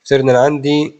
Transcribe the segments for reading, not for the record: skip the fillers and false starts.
افترض ان انا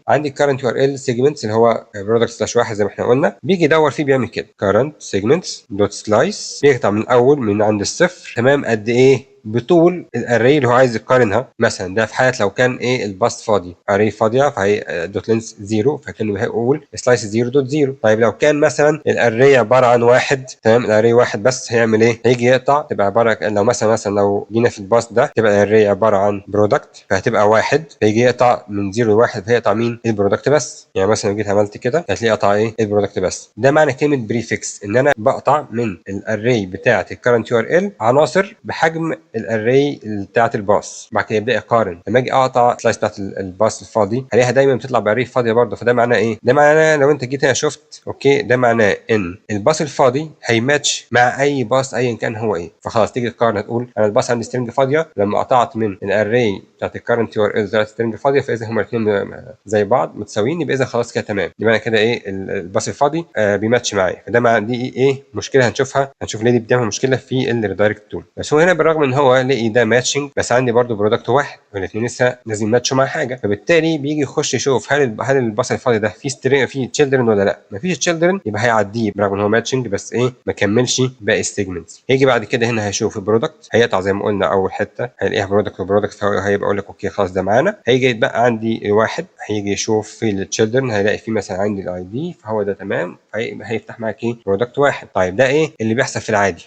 عندي current URL segments اللي هو product slash 1 زي ما احنا قلنا، بيجي يدور فيه بيعمل كده current segments dot slice، بيقطع من الاول من عند الصفر، تمام، قد ايه؟ بطول ال array اللي هو عايز يقارنها. مثلا ده في حاله لو كان ايه؟ ال path فاضي، array فاضيه، فهي dot length 0، فكانه هيقول slice 0 dot 0. طيب لو كان مثلا ال array عبارة عن واحد، تمام، ال array واحد بس، هيعمل ايه؟ هيجي يقطع، تبقى عبارة لو مثلا لو جينا في ال path ده تبقى ال array عبارة عن product، فهتبقى واحد، فيجي يقطع من 0 ل 1، فيقطع مين؟ ال product بس. يعني مثلا لو جيت عملت كده هتلاقي قطع ايه؟ ال product بس. ده معنى كلمة prefix، ان انا بقطع من ال array بتاعه ال current URL عناصر بحجم ال array بتاعه ال path. بعد كده يبدا يقارن. لما اجي اقطع slice بتاعه ال path الفاضي هلاقيها دايما بتطلع ب array فاضية برده. فده معناه ايه؟ ده معناه لو انت جيت هنا شفت، okay، ده معناه ان ال path الفاضي هيماتش مع اي path ايا كان هو ايه. فخلاص تيجي تقارن، تقول انا ال path عندي string فاضيه، لما قطعت من ال array بتاعت ال current URL طلعت string فاضيه، فاذا هما الاثنين زي بعض متساويين، يبقى اذا خلاص كده تمام، يبقى انا كده ايه؟ ال path الفاضي بيماتش معايا. فده مع دي ايه مشكلة هنشوفها، هنشوف ليه دي بتعمل مشكلة في ال redirect tool. بس هو هنا بالرغم ان هو لقي ده matching، بس عندي برده product واحد والاثنين لسه لازم يماتشوا مع حاجه. فبالتالي بيجي يخش يشوف هل ال path الفاضي ده في string في children ولا لا. مفيش children، يبقى هيعديه برغم ان هو matching، بس ايه؟ ما كملش باقي ال segments. هيجي بعد كده هنا هيشوف ال product، هيقطع زي ما قلنا اول حتة هيلاقيها product و product، فهيبقى يقول لك okay خلاص ده معانا. هيجي يتبقى عندي واحد، هيجي يشوف في ال children، هيلاقي في مثلا عندي ال ID، فهو ده تمام، هيفتح معاك ايه؟ product واحد. طيب ده ايه اللي بيحصل في العادي؟